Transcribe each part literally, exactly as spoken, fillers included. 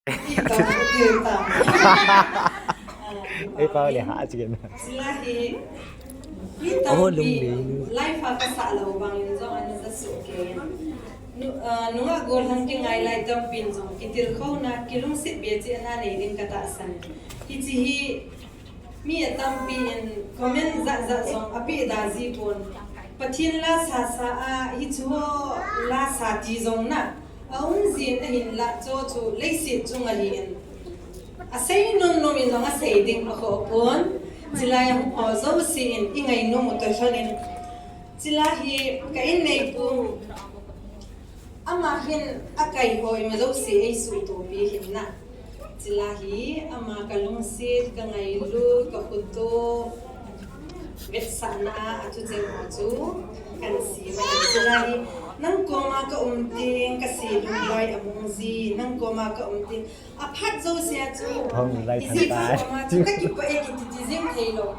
Ei pau le ha chicken. Sila hi mi tampi life a kasah lou bang in jong ana ja soh kei. Nungah gollhang kingai lai tampin jong kitilkhouna, kilungset bechehna nei ding katahsan. Hiche hi mi atampi in comment jat jat jong apeh da ji pon. Pathen la sasa a hiche ho la sa ti jong na aum jin ahinlah, chuchu leiset chung ahin asei nom nom in jong asei ding akhoh pon. Chulai a hung ho jouse in ingainom u toh lhon in, chulai hi ka inneipu, ama hin akai ho ima jouse eisuhtopi hin na. Chulai hi ama kalungset, kangailut, kakhuto, vetsahna a athucheng ho chu kahin sei mai. Chulai hi nang koma kaum teng kase lunglai among ji, nang koma kaum teng aphat jouse a chu ijipa koma chu kakipah e kiti ti jeng theilou.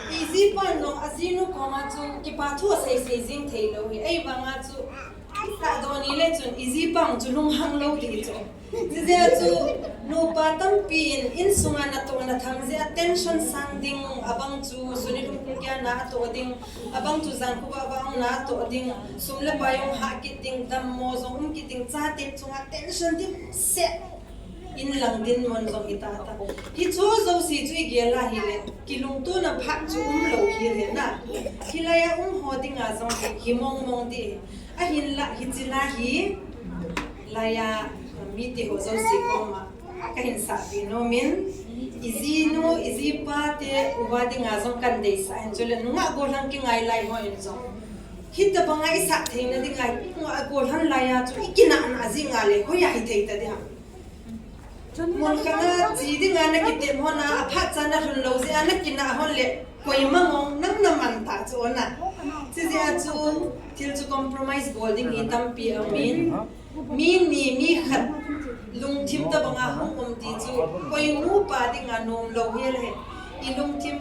Ijipa jong ajinu koma chu kipa thu asei sei jeng theilou hi. Ahivanga chu tahdoh ni le chun ijipa chu lunghang lou ding chu. Hijeh a chu nupa tampi in insunga natohna thang jeh a tension sang ding, abang chu suni lungput kiana atoh ding, abang chu jan khovah vah na atoh ding, sum le pai jong hah kit ding, dammo jong um kit ding, chate chunga tension dimset inlang dinmun jong hita ta. Hiche jouse chu igel a hile kilungtona phat chu umlou hile na. Hilai a um ho dinga jong hi mong mong ding. Ahinlah hiche la hi laiya mite ho jouse koma kahin sahpeh nom in, ijinu, ijipa te uva dinga jong kahin deisah in, chule nungah gollhang kingai lai ho in jong hitobanga isah theina dinga, nungah gollhang laiya chu ikinahna jing a le hoiya hithei ta ding ham. Mun khat a che dinga nakitep hon a, aphat cha nalhun lou jeh a nakinah hon le koima mong nang naman ta chu na. Chujeh a chu thil chu compromise bol ding hi tampi aumin, mi ni mi khat lungthim tobanga hung um ti chu koi nupa dinga nomlou hel e. Ilungthim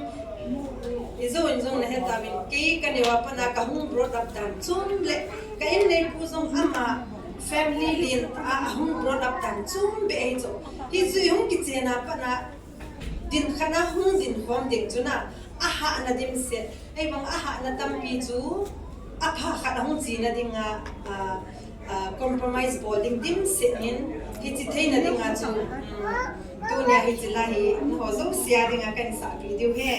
ijou in jong nahe tauvin, kei kaneo a pat a kahung brought up dan chom le ka inneipu jong ama family lentah a ahung brought up dan chom beh ahi chu. Hichu ihung kichen a pat a din khat a hung dinkhom ding chu na, ahahna dimset, ahivang ahahna tampi chu apha khat ahung chena dinga compromise bol ding dimset in, hiche theina dinga chu tunia hiche la hi nangho jouse a dinga kahin sahpeh diu ahi.